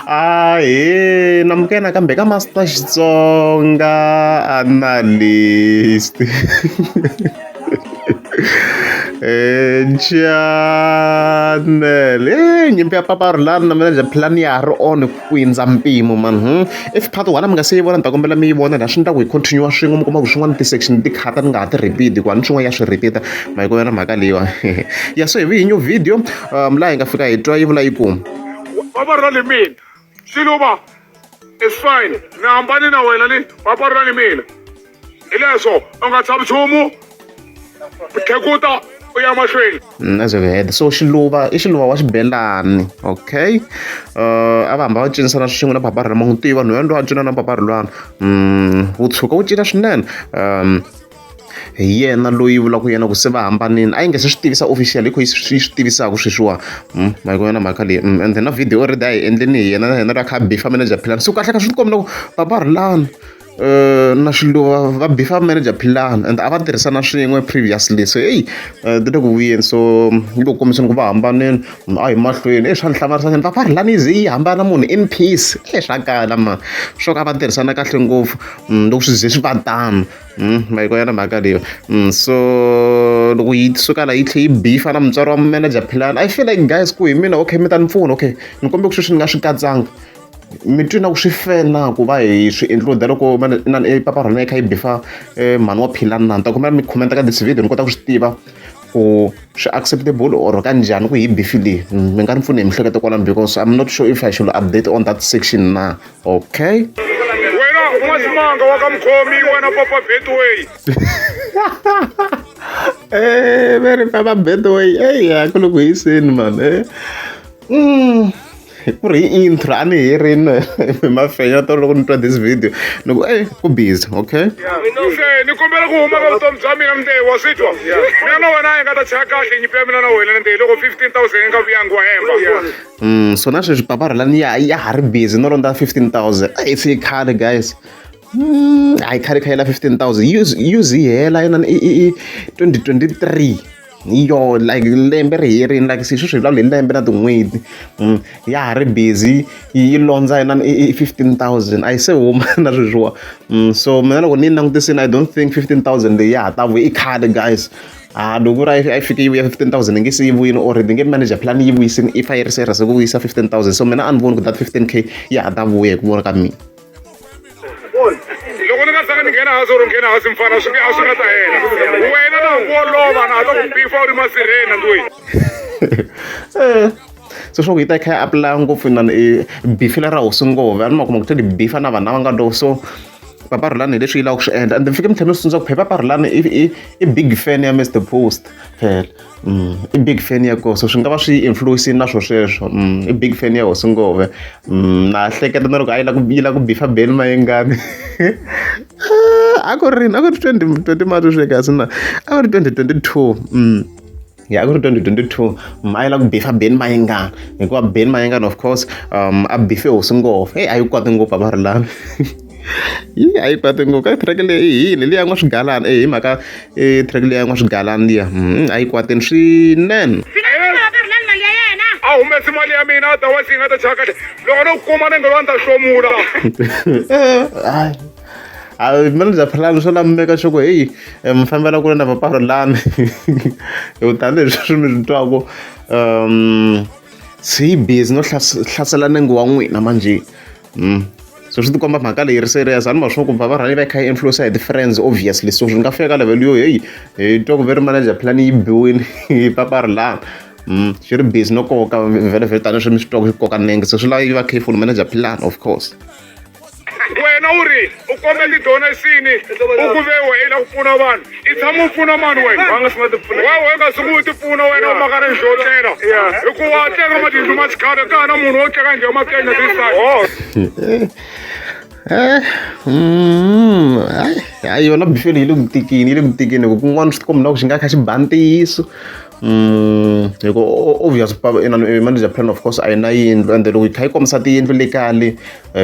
Ahee namukela nakambe ka Master Xitsonga Analyst channel nyimpi ya Papa Rhulani na manager Philani ya ha ri on ku hundza mpimo man if part 1 mi nga se yi vona ni ta kombela mi yi vona laha swi endla ku hi continue swin'we mi kuma ku swin'wana ti-section ti khata ni nga ha ti repeat hikuva ni swin'wana ya swi repeat ma yi ku na mhaka leyiwa ya so hi vi hi new video laha hi nga fika hi twa yi vula yi ku Papa Rhulani mina Xiluva is fine ni hambani na wena ni Papa Rhulani mina hi leswo u nga chavi nchumu tlhekuta u ya mahlweni. As we heard so Xiluva i Xiluva wa xibelani okay a va hamba va cinisana swin'we na Papa Rhulani ma n'wi tiva nhwanyana loyi a cina na Papa Rhulani wu tshuka wu cina swinene hi yena loyi vulaka yena ku se va hambanile a yi nga se swi tivisa official hi kho yi swi tivisaka sweswiwa ma yi vona mhaka leyi and then na video already a yi endleni hi yena na yena loyi a kha a bifa manager Philani so kahle ka swi tikomba ku Papa Rhulani na Xiluva va bifa manager Philani and a va tirhisana swin'we previously so heyi ti le ku vuyeni so yi le ku kombiseni ku va hambanile a hi mahlweni e swa ni hlamarisa swinene Papa Rhulani yi ze yi hambana munhu in peace e swa kala mani swo ka va tirhisana kahle ngopfu loko swi ze swi va tano. Ma yi vona mhaka leyi so loko yi suka la yi tlhe yi bifa na mutswari wa manager Philani I feel like guys ku hi mina okay mi ta ni pfuna okay ni kombe ku sweswi ni nga swi katsanga mi twi na ku swi fair na ku va hi swi include loko inani Papa Rhulani yi kha yi bifa mhani wa Philani na ni ta kombela mi comment ka this video ni kota ku swi tiva ku swi acceptable or ka njhani ku hi bifi leyi mi nga ni pfuni hi mihleketo kwalano because I'm not sure if I should update on that section na. Okay. Wena n'waximanga wa ka mukhomi wena papa Betway. Eh, very papa Betway. Hey, ya ku loko hi seni man. Eh. Ku ri hi intro a ni herini hi mafenya to loko ni twa this video ni ku eh ku busy okay Se ni kombela ku huma ka vutomi bya mina Mndeyi wa swi twa mina na wena a hi nga ta chaya kahle nyimpi ya mina na wena Ndeyi loko 15000 yi nga vuyangi wa hemba. So na sweswi Papa Rhulani ya ya ha ri busy no londza 15000 a se i khale guys a yi khale kha yela 15000 yi ze yi hela inani i 2023 yo like lembe ri herini like se sweswi hi vulavula hi lembe na tin'hweti ya ha ri busy yi londza inani i 15000 a yi se huma na sweswiwa so mina loko ni yi langutisini I don't think 15000 leyi ya ha ta vuya i khale guys. A loko ku ri a yi fike yi vuya 15000 yi nge se yi vuyile already nge manager plan yi vuyisini if a yi ri serious ku vuyisa 15000 so mina a ni voni ku that 15K ya ha ta vuya hi ku vona ka mina. Loko ni nga zanga ni nghena hansi or nghena hansi mfana swi nge a swi nga ta hela wena na wo lova na ha ta ku bifa u ri masirheni ndwini. So swa ku yi ta yi kha yi apply ngopfu inani bifi lera hosi ngove a ni ma kuma ku tlhela bifa na vanhu lava nga do so Papa Rhulani hi leswi yi lavaka ku swi endla and ni fike ni tlhela ni swi tsundzuka ku phela Papa Rhulani i i big fan ya Mister Post phela i big fan ya koho so swi nga va swi influence-ini na swo sweswo i big fan ya hosi Ngove na ha hleketa na loko a yi la ku yi la ku bifa Benny Mayengani a ku ri rini a ku ri 20 20 mati sweswi kasi na a ku ri 2022. Ya a ku ri 2022 a yi lava ku bifa Benny Mayengani hikuva Benny Mayengani of course a bife hosi ngopfu heyi a yi kwate ngopfu a va ri lani yi a yi kwate ngopfu ka track leyi i yini liya n'wa swigalana e hi mhaka i track liya n'wa swigalana liya a yi kwateni swinene. A humesi mali ya mina otherwise yi nga ta chaya kahle loko no kuma ni nge ni ta hlomula. Hayi a manager Philani swo lava mi meka sure ku heyi mi fambela kule na Papa Rhulani hi ku tanihileswi swi mi swi twaku se yi busy no hlasela nenge wa n'wina manjhe so swi tikomba mhaka leyi ri serious a ni ma swa ku Papa Rhulani yi va yi kha yi influence hi ti-friends obviously so swi nga fika ka level yo heyi hi twa ku ve ri manager Philani yi biwile hi Papa Rhulani xi ri busy no koka vhele vhele tanihileswi mi swi twaku xi koka nenge so swi lava yi va careful manager Philani of course. Wena u ri u kombe ti-donation u ku ve wena i lava ku pfuna vanhu i tshama u pfuna mani wena wa wena nga sunguli u tipfuna wena u maka ri ndlotlela hikuva wa teka matindlu ma xikhale ka ha na munhu wo teka njhe ma kenya this side. Hayi yona bife leyi yi le ku tikeni yi le ku tikeni hi ku kun'wana swi tikomba na ku xi nga kha xi ba ntiyiso hi ku obvious inani manager plan of course a yi na yindlu ende loko yi kha yi kombisa tiyindlu le kaya le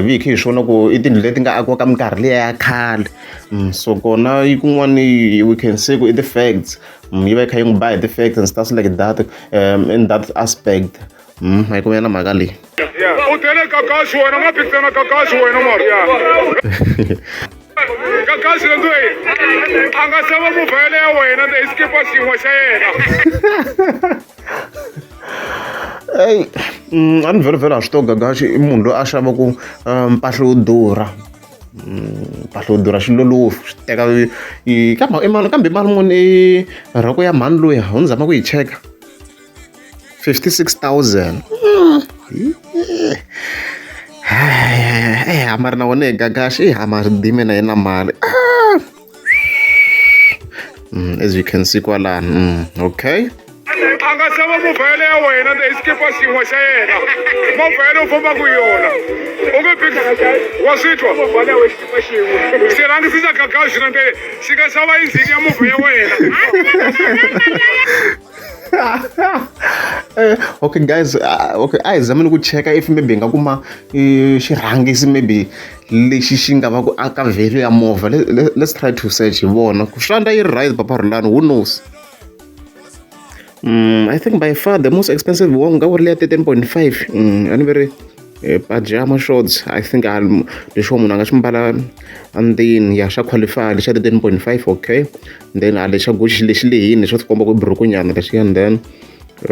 vi hi kha hi swi vona ku i tindlu leti nga akiwa ka minkarhi liya ya khale so kona yi kun'wani we can say ku i ti-facts yi va yi kha yi n'wi ba hi ti-facts and stuff like that in that aspect. Ma yi kumela mhaka leyi. U tele Gagashi wena, u nga phikizana Gagashi wena mara. Gagashi lendwe a nga xava movha yale ya wena i xikipa xin'we xa yena. Ey, a ni vhele a swi tiva Gagashi i munhu loyi a xavaku mpahla yo durha. Mpahla yo durha xilolofu swi teka kambe i mali kambe i mali muni i rhoko ya mhani luya ho ni zama ku yi cheka 56,000. A mara na wona Gagashi i mara dime na yena mali. As you can see kwalano. Okay. A nga xava movha yale ya wena i xikipa xin'we xa yena. Movha yale u fambaka hi yona. U nge phikizani wa swi twa. Xirhangisi xa Gagashi na ndele xi nga xava injhini ya movha ya wena. Okay guys, okay a hi zameni ku cheka if maybe hi nga kuma xirhangisi maybe lexi xi nga va ku aka value ya movha. Let's try to search hi vona. Ku swi endla yi ri right Papa Rhulani, who knows. I think by far the most expensive one nga ku ri leya 13.5. A ni ve ri pajama shorts. I think lexiwa munhu a nga xi mbala endzeni ya xa qualify lexa 13.5 okay. Then a lexa Gucci lexi lehini xo tikomba ku i buruku nyana lexiya then a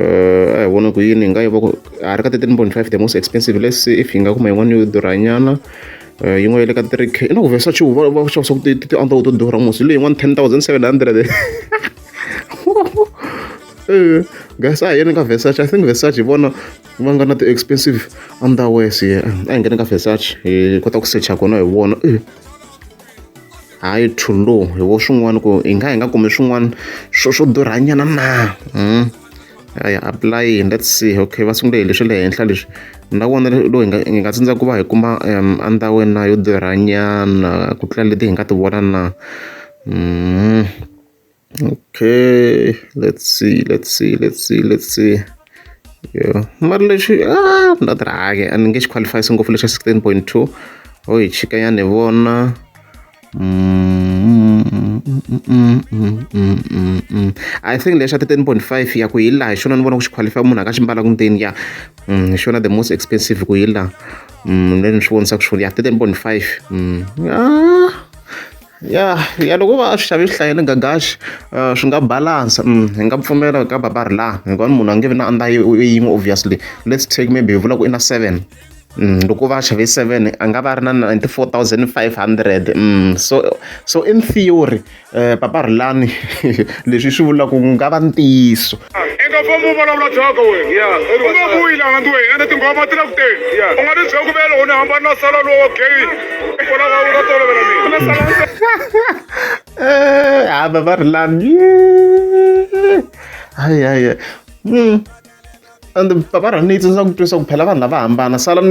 hi vona ku yini hi nga yi va ku a ri ka 13.5 the most expensive. Let's see if hi nga kuma yin'wana yo durhanyana. Yin'wana ya le ka 3K. I na ku Versace va va xavisa ku ti-underwear to durha musi leyi yin'wana 10,700. Guys, a hi yeni ka Versace. I think Versace hi vona va nga na ti-expensive underwears. A hi ngheni ka Versace hi kota ku secha kona hi vona. Hayi too low hi vo swin'wana ku hi nga kumi swin'wana swo durhanyana na. Ya apply, let's see. Okay, va sungule hi leswi le henhla leswi. Na vona lowu hi nga tsandza ku va hi kuma underwear na yo durhanyana ku tlula leti hi nga ti vona na. Okay, let's see, let's see, let's see, let's see. Yeah. Mara lexi not rhake a ni nge xi qualify ngopfu lexa 16.2. Ho hi chikanyana hi vona. I think lexa 13.5 ya ku hi laha hi xona ni vona ku xi qualify munhu a nga xi mbala ku ndzeni ya. Hi xona the most expensive ku hi laha. Then swi vonisaka swona ya 13.5. Ya ya loko va swi xave swi hlayile Gagashi swi nga balance. Hi nga pfumela ka Papa Rhulani hikuva munhu a nge vi na under yin'we obviously. Let's take maybe hi vula ku i na 7. Loko va xave 7 a nga va ri na 94,500. So in theory Papa Rhulani leswi swi vulaka ku nga va ntiyiso. I nga fambi u vulavula thyaka wena. U nga vuyi laha ndlwini ende tinghoma ti le ku teni. U nga ti byela ku vele u ni hambana na sala lowo gay. U lava u ta tolovela mina. Ha Papa Rhulani. Hayi hayi. And Papa Rhulani yi tsundzuka ku twisa ku phela vanhu lava hambana sala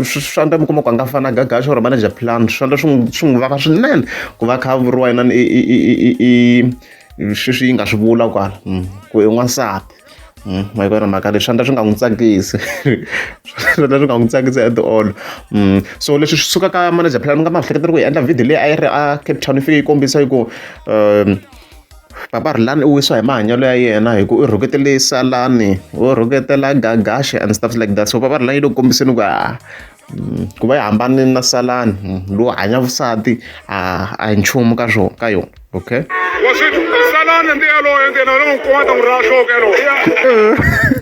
swi endla mi kuma ku a nga fani na Gagashi or manager plan swi endla swi n'wi vava swinene ku va kha a vuriwa inani i sweswi yi nga swi vula kwala ku i n'wansati. Ma yi vona mhaka leyi swi endla swi nga n'wi tsakisi. Swi endla swi nga n'wi tsakisi at all. So leswi swi suka ka manager plan mi nga ma hleketa ku hi endla video leyi a yi ri a Cape Town yi fike yi kombisa yi ku Papa Rhulani u wisiwa hi mahanyelo ya yena hi ku u rhuketele Salani, u rhuketela Gagashi and stuff like that. So Papa Rhulani yi le ku kombiseni ku ku va yi hambanile na Salani lowu hanya vusati a hi nchumu ka swona ka yona. Okay. Wa swi Salani ndi yaloye ndi yena n'wi kuma ta n'wi raha nhloko yaloye.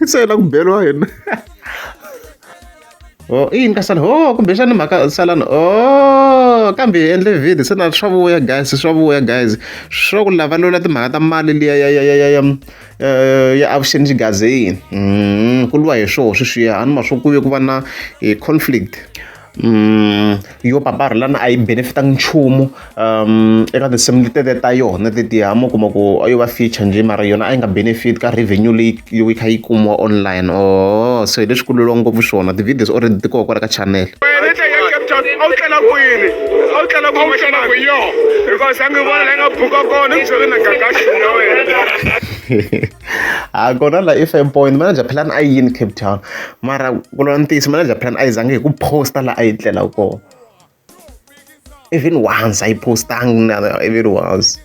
Se la ku beriwa yena. Oh, i yini ka Salani? Oh, kumbexani mhaka Salani. Oh, kambe hi endle video se na swa vuya guys, swa vuya guys. Swa ku lava lwela timhaka ta mali liya ya ya ya ya ya ya avuxeni xigazini. Ku lwiwa hi swoho sweswiya a ni ma swo ku ve ku va na conflict. Yo Papa Rhulani a yi benefit-angi nchumu eka tinsimu tete ta yona tetiya mo kuma ku a yo va feature njhe mara yona a yi nga benefit ka revenue leyi yi kha yi kumiwa online. Oh, so hi leswi ku lweriwa ngopfu swona ti-videos already ti kona kwala ka channel. Wena i ya Cape Town a wu tlela kwini? A wu tlela kwini? Yo. Because a ngi vona la nga buka kona ni byele na Gagashi na wena. Ha kona la i fair point manager plan a yi yini Cape Town mara ku lwa ntiyiso manager plan a yi zangi hi ku posta la a yi tlela kona even once a yi postangi na even once.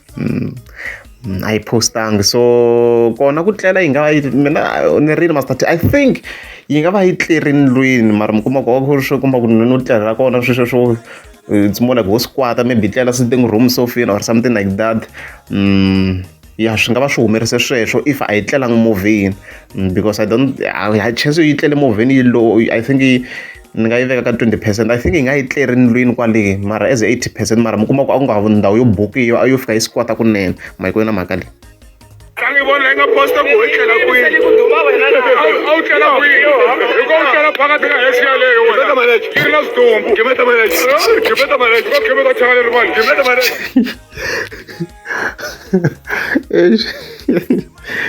A yi postangi so kona ku tlela yi nga va yi mina ni rini Master T I think Yi nga va yi tlerile ndlwini mara mi kuma ku swo kuma ku no tlela kona sweswo swo it's more like ho squat maybe tlela sitting room sofeni or something like that. Ya swi nga va swi humerise sweswo if a yi tlelangi movheni because I don't a chance yo yi tlele movheni yi low. I think yi ni nga yi veka ka 20%. I think yi nga yi tleri ndlwini kwale mara as 80%, mara mi kuma ku a ku nga ndhawu yo bukiwa, a yo fika yi squat kunene. Ma yi na mhaka leyi. Tlangi vona yi nga posta ku hi tlela kwini, a wu tlela kwini, hi ko u tlela phakathi ka hex yaleyo wena yi ri na swidumbu. Ko khimeta thyaka leri vanhu.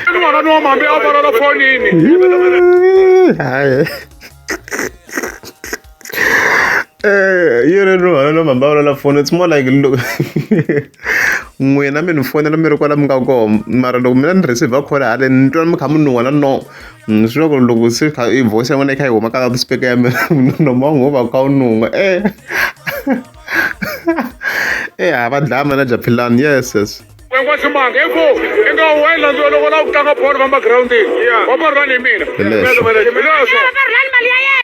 N'wana ni wa mambi a vulavula fonini. Hayi. Yi ri no no mamba vulavula foni. It's more like loko n'wina mi ni fonela mi ri kwala mi nga kona, mara loko mina ni receive call haleni ni twa mi kha mi nuhwa na no swi vula ku loko se kha i voice ya n'wina yi kha yi huma ka loudspeaker ya mina, nomu wa n'wina wu va wu kha wu nuhwa. Ha va dlaya manager Philani, yes. Wengwa ximanga i ku i nga wena landziwa loko la ku tlanga bolo famba girawundini wa borhani hi mina. Hi leswo. Hi leswo.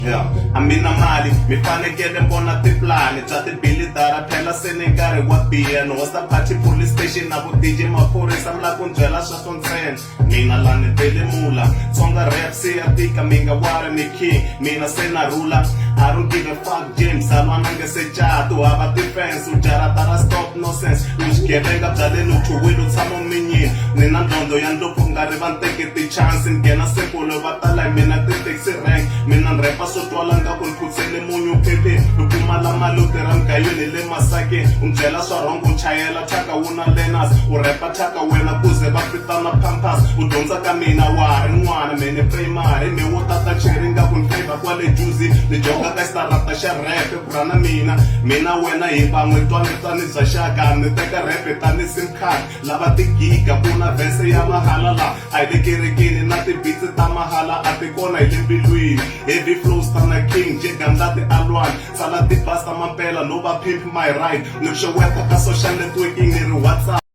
Yeah, a mi na mali mi fanekele vona tipulani bya tibilidara phela se ni nkarhi wa biya ni hosta party police station na vo DJ maphorisa mi la ku ni byela sweswo ntsena mina la ni belemula Tsonga rap se ya tika mi nga wari ni king mina se na rhula. I don't give a fuck James alwana nge se catu hava defense u jarata ra stop nonsense u xigevenga bya le luthuwini u tshama minyini ni na ndlondlo ya ndlopfu nga ri va ni teki ti-chance ni nghena sekolo va tala hi mina ti-taxi rank mina ni repa swo twala nga ku ni phutsele munyu phepheni u pfumala mali u tirha mugayweni le masakeni u byela swa rhongo u chayela thyaka wu na lenas u repa thyaka wena kuze va vitana pampers u dyondza ka mina wa ha ri n'wana mene primary me wo tata cheri nga ku ni favor kwale juzi ni jonga ka xitarata xa rap ku rana mina mina wena hi van'we twani twani bya xaka ni teka rap tani sim card lava tigiga ku na verse ya mahala la a hi le kerekeni na ti-beats ta mahala a ti kona hi le mbilwini heavy flows ta na king jegandlati alwani tsala ti-bus ta mampela no va pimp my ride ni xeweta ka social networking ni ri WhatsApp.